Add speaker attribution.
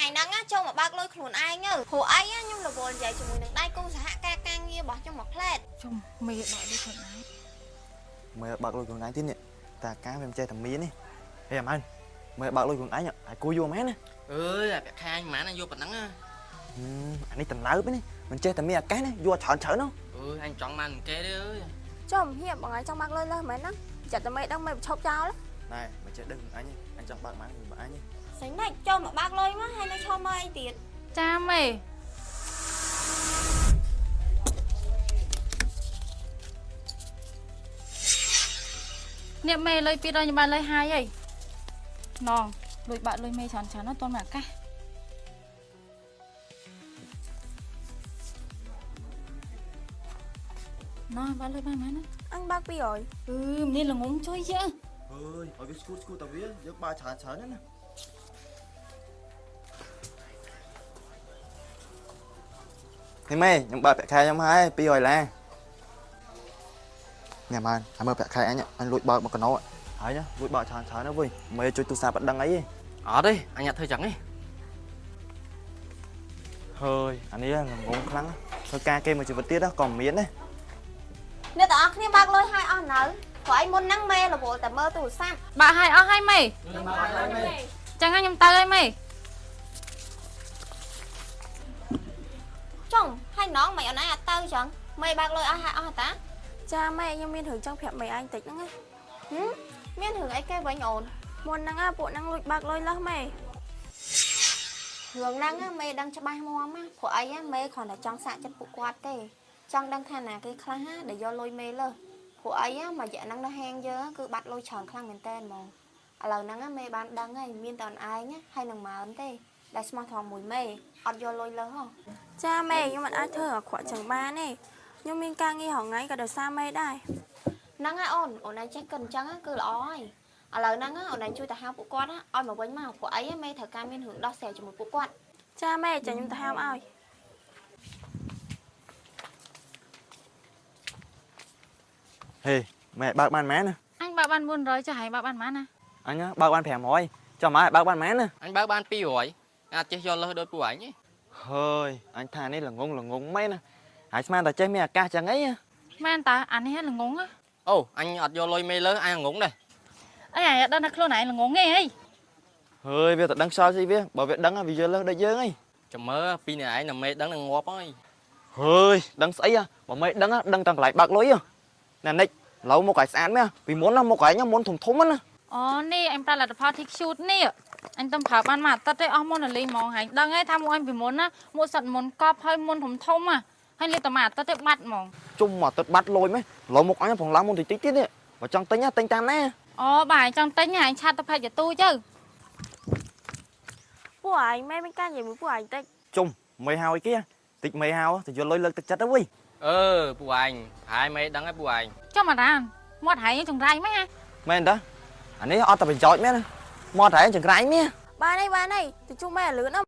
Speaker 1: ហ្នឹងណាចូលមកបើកលុយខ្លួនឯងទៅព្រោះអីខ្ញុំរវល់និយាយជាមួយនឹងដៃគូសហការការងាររបស់ខ្ញុំមួយផ្លែត
Speaker 2: ជុំមេបើកលុយខ្លួនឯង
Speaker 3: មើលបើកលុយខ្លួនឯងទៀតនេះតែការវាមិនចេះតែមាននេះហេអាម៉ានមើលបើកលុយខ្លួនឯងឲ្យគួយយកមែនណា
Speaker 4: អើយអាពាក់ខាញប៉ុន្មានយកប៉ុណ្ណឹងណា
Speaker 3: អានេះតំណើបនេះមិនចេះតែមានឱកាសនេះយកច្រើនច្រើននោះ
Speaker 4: អើយអញចង់បានគេទេអើយ
Speaker 1: ចំហៀបបងឯងចង់បើកលុយលើសមែនហ្នឹងចាត់តែមេដឹងមេប្រឈប់ចោល
Speaker 3: ណែមិនចេះដឹងអញអញចង់បើកបានបើអញ
Speaker 1: ស្អីណាច់ចូលមកបើកលុយមកហើយនៅឈរមើលអីទៀត
Speaker 2: ចាមេនេះមេលុយ200ខ្ញុំបានលុយហើយហីណងលុយបាក់លុយមេច្រើនច្រើនណាស់តន់មកឱកាសណងបាក់លុយបានមែនណា
Speaker 1: អញបើក200
Speaker 2: អឺមនេះល្ងងជួយយើ
Speaker 3: អើយឲ្យវាស្គូតស្គូតតែវាយើងបើច្រើនច្រើនណានេះមេខ្ញុំបើកប្រាក់ខែខ្ញុំហើយ200ឡាញ៉ាំបានហើយមើលប្រាក់ខែអញអញលួចបើកមកកណោហើយណាលួចបើកច្រើនច្រើនណាវិញមេជួយទូរស័ព្ទអត់ដឹងអីទេ
Speaker 4: អត់ទេអញអត់ធ្វើចឹងទេ
Speaker 3: ហើយអានេះងងខ្លាំងធ្វើការគេមួយជីវិតទៀតក៏មិនមានដែរ
Speaker 1: អ្នកទាំងអស់គ្នាបើកលុយហើយអស់នៅព្រោះអីមុនហ្នឹងមេរវល់តែមើលទូរស័ព្ទ
Speaker 2: បាក់ហើយអស់ហើយមេចឹងខ្ញុំទៅហើយមេ
Speaker 1: ចុងហើយណងមិនអនឯងអត់ទៅចឹងមេបើកលុយអស់ហើយអស់តា
Speaker 5: ចាម៉ែខ្ញុំមានរឿងចង់ប្រាប់ម៉ែឯងតិចហ្នឹងណា
Speaker 1: ហឹមមានរឿងអីគេវិញអូន
Speaker 5: មុនហ្នឹងណាពួកហ្នឹងលួចបើកលុយលើសម៉ែ
Speaker 1: រឿងហ្នឹងណាមេដឹងច្បាស់មាំណាព្រោះអីណាមេគ្រាន់តែចង់សាកចិត្តពួកគាត់ទេចង់ដឹងថាណាគេខ្លះណាដែលយកលុយមេលើសព្រោះអីណាមួយរយៈហ្នឹងនៅហាងយើងគឺបាត់លុយច្រើនខ្លាំងមែនតើហ្មងឥឡូវហ្នឹងណាមេបានដឹងហើយមានតែអូនឯងណាហើយនឹងម៉ើនទេដែលស្មោះត្រង់មួយមេអត់យកលុយលើសហ៎
Speaker 5: ចាម៉ែខ្ញុំមិនអាចធ្វើអាក្រក់ចឹងបានទេខ្ញុំមានការងាររហងៃក៏ដោយសារម៉ែដែរ
Speaker 1: ហ្នឹងហើយអូនអូនឯងចេះគិតអញ្ចឹងគឺល្អហើយឥឡូវហ្នឹងអូនឯងជួយទៅហៅពួកគាត់ឲ្យមកវិញមកព្រោះអីមេត្រូវការមានរឿងដោះស្រាយជាមួយពួកគាត់
Speaker 5: ចាម៉ែចាខ្ញុំទៅហាមឲ្យ
Speaker 3: ហេម៉ែបើកបានមែនណា
Speaker 2: អញបើកបាន400ចុះហើយបើកបានប៉ុន្មានណា
Speaker 3: អញបើកបាន500ចាំម៉ែបើកបានមែនណា
Speaker 4: អញបើកបាន200អាចចេះយកលើសដូចពួកអញទេ
Speaker 3: ហើយអញថានេះល្ងងល្ងងមែនណាហើយស្មានតែចេះមានឱកាសចឹងអី
Speaker 2: មែនតាអានេះល្ងង
Speaker 4: អូអញអត់យកលុយមេលើសអញងងដែរ
Speaker 2: អីអាយអត់ដឹងថាខ្លួនឯងល្ងងទេអី
Speaker 3: ហើយវាទៅដឹងខ្យល់ស្អីវាបើវាដឹងវាយល់លើសដូចយើងអី
Speaker 4: ចាំមើលពីអ្នកឯងនឹងមេដឹងនឹងងាប់ហើយ
Speaker 3: ហើយដឹងស្អីបើមិនដឹងដឹងតាំងកន្លែងបើកលុយណានិចឡូវមកឲ្យស្អាតមែនពីមុនណាមកឯងមុនធំធំណា
Speaker 2: អូនេះអញប្រើលទ្ធផល T-Cute នេះអញទំប្រើបានមួយអាទិត្យទេអស់មុនរលីងហ្មងហើយដឹងហើយថាមកអញពីមុនណាមកសិតមុនកប់ហើយមុនធំធំហ่ะហើយលេបតែមួយអាទិត្យទេបាត់ហ្មង
Speaker 3: ជុំមកទឹកបាត់លុយមែនឡូវមកអញផងឡើងមុនតិចតិចទៀតនេះបើចង់ទិញទិញតាមណា
Speaker 2: អូបាទអញចង់ទិញអញឆាតទៅផាច់យទូទៅ
Speaker 5: ពួកឯងម៉ែមានការនិយាយមួយពួកឯងតិច
Speaker 3: ជុំមេហើយគេតិចមេហៅទៅយកលុយលើកទឹកចិត្តទៅវិញ
Speaker 4: អឺពួកអញហើយមេដឹងហើយពួកអញ
Speaker 2: ចុះមករានមាត់ហែងចង្រៃមែនហ่ะ
Speaker 3: មែនតាអានេះអត់តែប្រយោជន៍មែនមកតែចង្រៃមែន
Speaker 5: បានហើយបានហើយទៅជួបម៉ែឲ្យលឿនណា